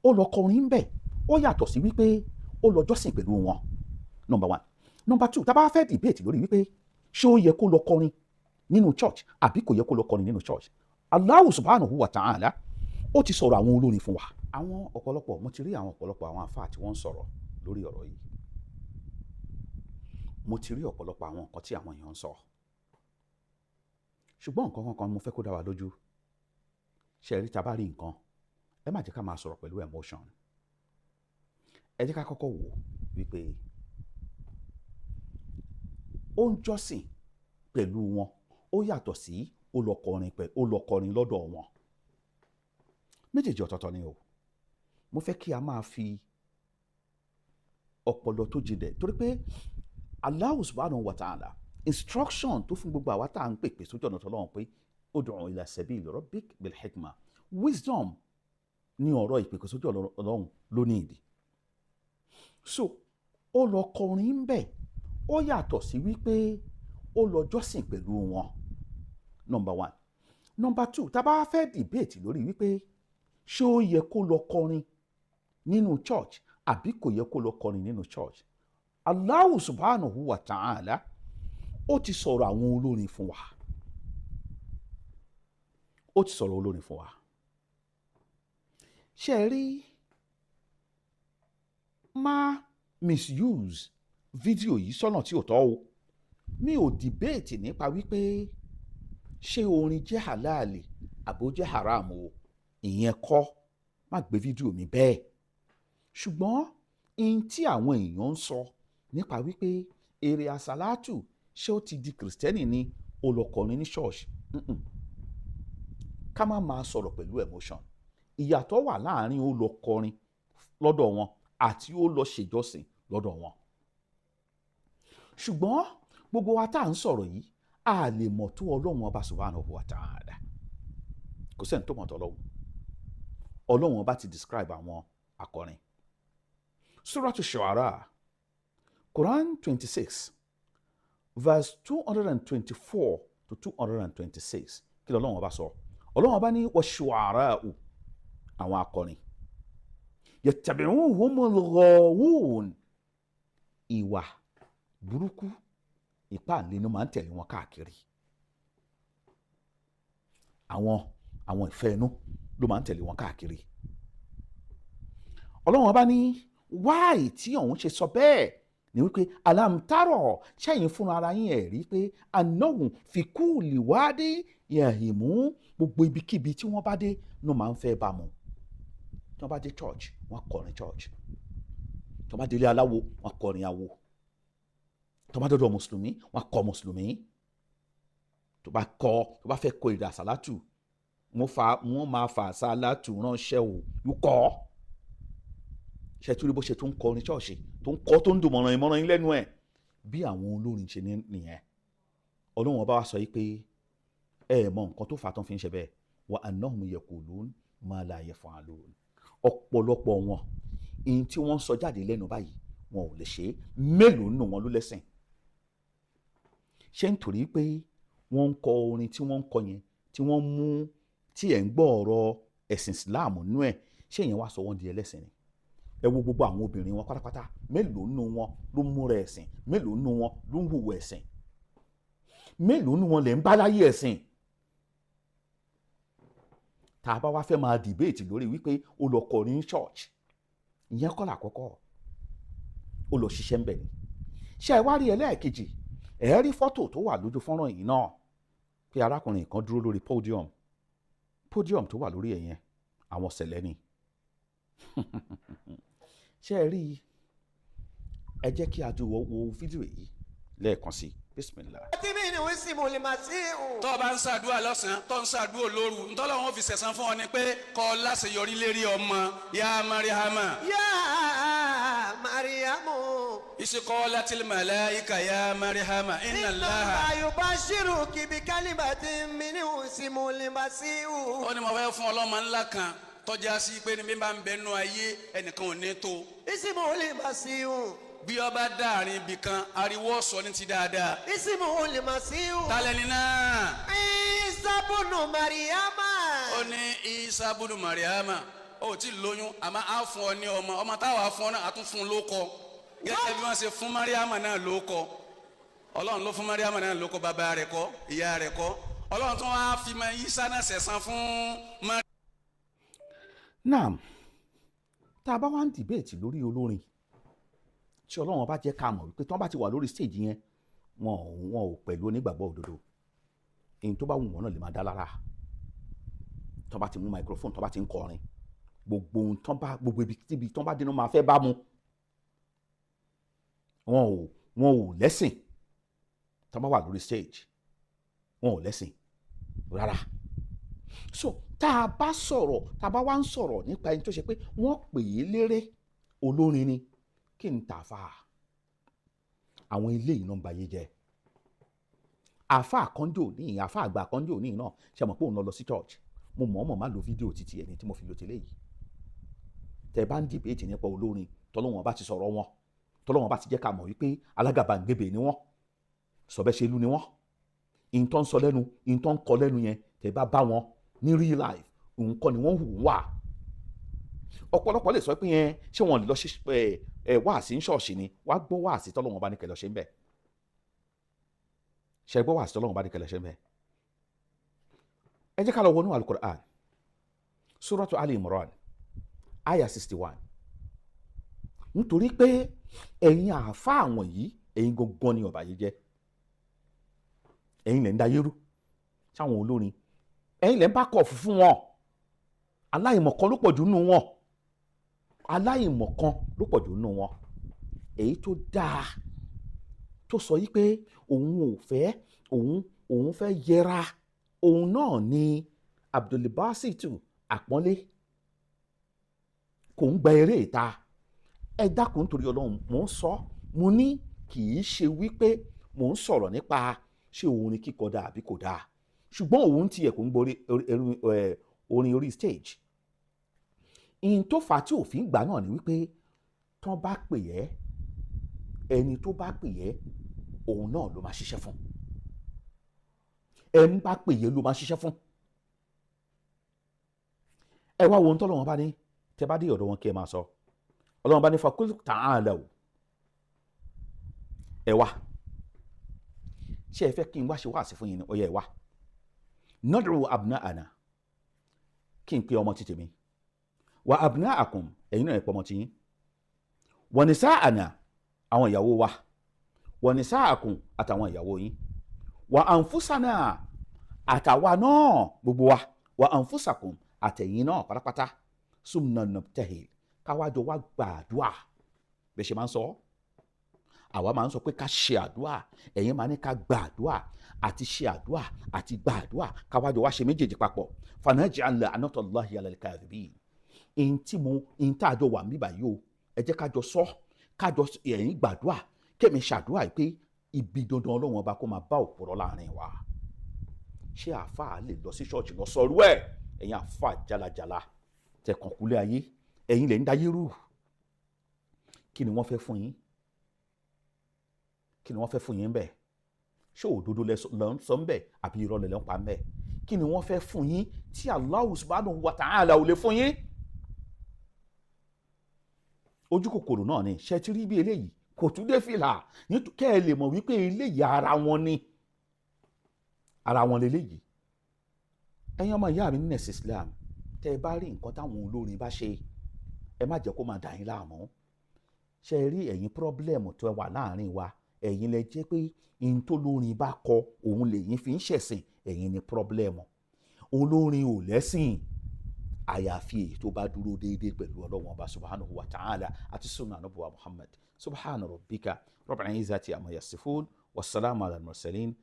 Ó lọ kọrin ń bẹ̀, ó yàtọ̀ sí wípé ó lọ jọ́sìn pẹ̀lú wọn. Number one. Number two, tá a bá fẹ́ debate lórí wípé ṣé ó yẹ kó lọ kọrin nínú church àbí kò yẹ kó lọ kọrin nínú church, Allahu subhanahu wa ta'ala ó ti sọ̀rọ̀ àwọn olórin fún wa. Àwọn ọ̀pọ̀lọpọ̀, mo ti rí àwọn ọ̀pọ̀lọpọ̀ àwọn àfáà tí wọ́n ń sọ̀rọ̀ lórí ọ̀rọ̀ yìí. Mo ti rí ọ̀pọ̀lọpọ̀ àwọn nǹkan tí àwọn èèyàn ń sọ. Ṣùgbọ́n nǹkan kan mo fẹ́ kó dá wa lójú. Ṣé ẹ rí, tá a bá rí nǹkan, ẹ má jẹ́ ká máa sọ̀rọ̀ pẹ̀lú emotion. Ẹ jẹ́ ká kọ́kọ́ wò wípé ó ń jọ́sìn pẹ̀lú wọn, ó yàtọ̀ sí ó lọ kọrin pẹ̀lú, ó lọ kọrin lọ́dọ̀ wọn. Méjèèjì ọ̀tọ̀ọ̀tọ̀ ni o. Mo fẹ́ kí a máa fi ọpọlọ tó jinlẹ̀, torí pé Allahu subhanahu wa ta'ala instruction tó fún gbogbo àwa tá à ń pèpè sójú ọ̀nà tọ́lọ́run pé ud'u ila sabili rabbik bil hikma, wisdom ní ọ̀rọ̀ ìpèpè sójú ọ̀nà Ọlọ́run ló ní ìdí. So ó lọ kọrin ń bẹ̀, ó yàtọ̀ sí wípé ó lọ jọ́sìn pẹ̀lú wọn. Number one. Number two, tá a bá fẹ́ debate lórí wípé ṣé ó yẹ kó lọ kọrin nínú church àbí kò yẹ kó lọ kọrin nínú church, Allahu subhanahu wa ta'ala ó ti sọ̀rọ̀ àwọn olórin fún wa. Ó ti sọ̀rọ̀ olórin fún wa. Ṣé ẹ rí, má misuse fídíò yìí sọ́nà tí ò tọ́ o. Mi ò debate nípa wípé ṣé orin jẹ́ halali àbó jẹ́ haram o, ìyẹn kọ́, má gbé fídíò mi bẹ́ẹ̀. Ṣùgbọ́n ihun tí àwọn èèyàn ń sọ nípa wípé èrè àsálàtù, ṣé ó ti di kìrìsìtẹ́nì ni, ó lọ kọrin ní ṣọ́ọ̀ṣì, ká má máa sọ̀rọ̀ pẹ̀lú emotion. Ìyàtọ̀ wà láàrin ó lọ kọrin lọ́dọ̀ wọn àti ó lọ ṣèjọsìn lọ́dọ̀ wọn. Ṣùgbọ́n gbogbo wa tá à ń sọ̀rọ̀ yìí, a lè mọ̀ tó Ọlọ́run Ọba subhanahu wa ta'ala. Kò sẹ́ni tó mọ̀ tó Ọlọ́run. Ọlọ́run Ọba ti describe àwọn akọrin. Suratu Shu'ara, Quran 26 verse 224 to 226. Kí lọ́lọ́run Ọba sọ? Ọlọ́run Ọba ní wash-shu'ara'u, àwọn akọrin, yattabi'uhumul ghawun, ìwà burúkú, ìpáǹle ló máa ń tẹ̀lé wọn káàkiri. Àwọn ìfẹ́ inú ló máa ń tẹ̀lé wọn káàkiri. Ọlọ́run Ọba ní wáì tí òun ṣe sọ bẹ́ẹ̀ ni wípé alam taro, ṣẹ́yìn fúnra ara yín ẹ̀ rí pé annahum fi kulli wadi yahimu, gbogbo ibikíbi tí wọ́n bá dé ló máa ń fẹ́ bá mu. Tí wọ́n bá dé church, wọ́n kọrin church. Tí wọ́n bá délé aláwo, wọ́n kọrin awo. Tó bá dọ́dọ̀ mùsùlùmí, wọ́n kọ mùsùlùmí. Tó bá kọ, tó bá fẹ́ kọ èrè àsálàtù, wọ́n máa fa àsálàtù ránṣẹ́ o, yóò kọ́. Ṣe tún rí bó ṣe tó ń kọrin ṣọ́ọ̀ṣì, tó ń kọ́, tó ń dùn mọ̀ràn ìmọ̀ràn yín lẹ́nu ẹ̀, bí àwọn olórin ṣe ní nìyẹn. Ọlọ́run Ọba wa sọ yìí pé ẹ mọ nǹkan tó fà á tán fi ń ṣe bẹ́ẹ̀, wa annahum yaqulun ma la yaf'alun. Ọ̀pọ̀lọpọ̀ wọn, ihun tí wọ́n ń sọ jáde lẹ́nu báyìí, wọn ò lè ṣe é. Mélòó nínú wọn ló lẹ́sìn? Ṣé nítorí pé wọ́n ń kọ orin tí wọ́n ń kọ yẹn, tí wọ́n mú tí ẹ̀ ń gbọ́ ọ̀rọ̀ ẹ̀sìn Islam nínú ẹ̀, ṣé ìyẹn wá sọ wọ́n di ẹlẹ́sìn ni? Ẹ wo gbogbo àwọn obìnrin wọn pátápátá, mélòó nínú wọn ló múra ẹ̀sìn? Mélòó nínú wọn ló ń hùwà ẹ̀sìn? Mélòó nínú wọn lè ń bá láyé ẹ̀sìn? Tá a bá wá fẹ́ máa debate lórí wípé ó lọ kọrin church, ìyẹn kọ́ làkọ́kọ́, ó lọ ṣiṣẹ́ ń bẹ̀ ni. Ṣé ẹ wá rí ẹlẹ́ẹ̀kejì? Ẹ rí fọ́tò tó wà lójú fọ́nrán yìí náà pé arákùnrin kan dúró lórí podium. Podium tó wà lórí ẹ̀ yẹn, àwọn sẹ̀lẹ̀ ni. Ṣé ẹ rí? Ẹ jẹ́ kí a jọ wo fídíò yìí lẹ́ẹ̀kan sí. Bismillah. Tó o bá ń ṣàdúrà lọ́sàn-án, tó ń ṣàdúrà lóru, ntọ́lọ́ wọn fi ṣẹ̀san fún ọ ni pé kọ́ láṣeyọrí lérí ọmọ. Ya Mariama. Ya Mariamu. Isqalatil malaika ya Mariama inna Allaha yubashiruki bi kalimatin minhu ismul masihu. Ó ní mo fẹ́ fún ọlọ́mọ ńlá kan tọ́já sí pé ní bí bá ń bẹnu ayé ẹnìkan ò ní tó. Ismul masihu. Bí ọba dáàrin ibì kan, ariwo sọ ní ti dáadáa. Ismul masihu. Tálẹ́ni náà. Isa bunu Mariama. Ó ní Isa bunu Mariama. Ó ti lóyún, àmọ́ á fún ọ ní ọmọ. Ọmọ táwa fún ọ náà, á tún fún un lóko, gẹ́gẹ́ bí wọ́n ṣe fún Mariama náà lóko. Ọlọ́run ló fún Mariama náà lóko, bàbá rẹ̀ kọ́, ìyá rẹ̀ kọ́. Ọlọ́run tún wá fi mọ Isa náà sẹ̀san fún Mariama. Naam, tá a bá wá ń dìbéètì lórí olórin tí Ọlọ́run bá jẹ́ ká mọ̀ wípé tí wọ́n bá ti wà lórí stage yẹn, wọn ò pẹ̀lú onígbàgbọ́ òdodo. Èyí tó bá wù wọ́n náà lè máa dá lára. Tí wọ́n bá ti mú microphone, tí wọ́n bá ti ń kọrin, gbogbo ohun tán bá, gbogbo ibi tíbi tán bá dénú máa fẹ́ bá mu. Wọn ò lẹ́sìn. Tí wọ́n bá wà lórí stage, wọn ò lẹ́sìn rárá. So tá a bá sọ̀rọ̀, tá a bá wá ń sọ̀rọ̀ nípa ẹni tó ṣe pé wọ́n pè é léré, olórin ni, kí n tà fà á? Àwọn eléyìí náà ń bayé jẹ́. Àfa àkànjò ní, àfa àgbà àkànjò ní náà ṣe mọ̀ pé òun lọ lọ sí church. Mo mọ̀ọ́mọ̀ má lo fídíò títí ẹni tí mo fi lo tẹ́lẹ̀ yìí. Tẹ́ bá ń debate nípa olórin, tọ́lọ́wọ́n bá ti sọ̀rọ̀ wọn, tọ́lọ́wọ́n bá ti jẹ́ ká mọ̀ wípé alágàbàǹgebè ni wọ́n, sọ̀bẹ́sẹ̀lú ni wọ́n, ìyẹn tó ń sọ lẹ́nu, ìyẹn tó ń kọ lẹ́nu yẹn, tẹ́ bá bá wọn ní real life, òun kọ́ ni wọ́n hù wá. Ọ̀pọ̀lọpọ̀ lè sọ pé yẹn, ṣé wọn lè lọ ṣe ẹ ẹ wáàsí ní ṣọ́ọ̀ṣì ni? Wàá gbọ́ wáàsí tọ́lọ́wọ́n bá ní kẹ́ lọ ṣe ń bẹ̀. Ṣe gbọ́ wáàsí tọ́lọ́wọ́n bá ní kẹ́ lọ ṣe ń bẹ̀? Ẹ jẹ́ ká lọ wọnú Al-Qur'an, Suratu Ali Imran, aya 61, nítorí pé ẹ̀yin àáfàá wọ̀nyí, ẹ̀yin gangan ni ọ̀bà yìí jẹ́. Ẹ̀yin lẹ̀ ń dayé rú sáwọn olórin, ẹ̀yin lẹ̀ ń bá kọ̀ fún wọn. Aláìmọ̀kan ló pọ̀jù nínú wọn, aláìmọ̀kan ló pọ̀jù nínú wọn. Èyí tó dáa tó sọ yí pé òun ò fẹ́, òun fẹ́ yẹra, òun náà ni Abdulbasitu Àpọ́nlé. Kò ń gba eré ìta. Ẹ dákun, nítorí Ọlọ́run, mò ń sọ, mo ní kì í ṣe wípé mò ń sọ̀rọ̀ nípa ṣé orin kíkọ dáa àbí kò dáa, ṣùgbọ́n òun tiẹ̀ kò ń gbọ́ orin orí stage. Ìyìn tó fà á tí òfin gbà náà ni wípé tán bá pè ẹ́, ẹni tó bá pè ẹ́, òun náà ló máa ṣiṣẹ́ fún. Ẹni bá pè é ló máa ṣiṣẹ́ fún. Ẹ wá wo ohun tọ́lọ́wọ́n bá ní tẹ bá dé ọ̀dọ̀ wọn kí ẹ máa sọ. Ọlọ́wọ́n bá ní فقل تعالوا, ẹ wá. Ṣé ẹ fẹ́ kí n wá ṣe wáàsí fún yín ni? Ó yẹ, ẹ wá. ندع أبناءنا, kí n pe ọmọ ti tèmi, وأبناءكم, ẹ̀yin náà ẹ pọ̀ ọmọ ti yín, ونساءنا, àwọn ìyàwó wa, ونساءكم, àtàwọn ìyàwó yín, وأنفسنا, àtàwa náà gbogbo wa, وأنفسكم, àtẹ̀yìn náà pátápátá, ثم نبتهل, káwájọ wá gbàdúà. Bẹ́ẹ̀ ṣe máa ń sọ, àwa máa ń sọ pé ká ṣe àdúà, ẹ̀yin máa ní ká gbàdúà. Àti ṣe àdúà àti gbàdúà, káwájọ wá ṣe méjèèjì papọ̀. فنجعل لعنة الله على الكاذبين. Ìyìn tí mo ìyìn tá a jọ wà ń bíbà yìí o, ẹ jẹ́ kájọ sọ, kájọ ẹ̀yin gbàdúà, kémi ṣàdúà yìí pé ibi dandan Ọlọ́run Ọba kó máa bá òpùrọ̀ láàrin wa. Ṣé àáfàá lè lọ sí ṣọ́ọ̀ṣì lọ sọrú ẹ̀? Ẹ̀yin àáfàá jalajala tẹ̀kàn kúlẹ̀ ayé, ẹ̀yin lè ń dayé rú. Kí ni wọ́n fẹ́ fún yín? Kí ni wọ́n fẹ́ fún yín bẹ́ẹ̀? Ṣé òdodo lẹ ń sọ ń bẹ̀ àbí irọ́ lẹ ń pa ń bẹ̀? Kí ni wọ́n fẹ́ fún yín tí Allahu سبحانه وتعالى ò lè fún yín? Ojú kòkòrò náà ni. Ṣe ti rí bí eléyìí kò tún dé fìlà, kẹ́ ẹ lè mọ̀ wípé eléyìí ara wọn ni, ara wọn leléyìí. Ẹ̀yin ọmọ ìyá mi nínú ẹ̀sìn Islam, tẹ́ ẹ bá rí nǹkan táwọn olórin bá ṣe, ẹ má jẹ́ kó máa dà yín láàmú. Ṣe rí ẹ̀yin, problem tó wà láàrin wa, ẹ̀yin lẹ jẹ́ pé ihun tó lórin bá kọ, òun lèyìn fi ń ṣẹ̀sìn. Ẹ̀yin ni problem. Olórin ò lẹ́sìn, àyàfi èyí tó bá dúró déédéé pẹ̀lú Ọlọ́run Ọba سبحانه وتعالى àti sunna anabuwa Muhammad. سبحان ربك رب العزة عما يصفون والسلام على المرسلين.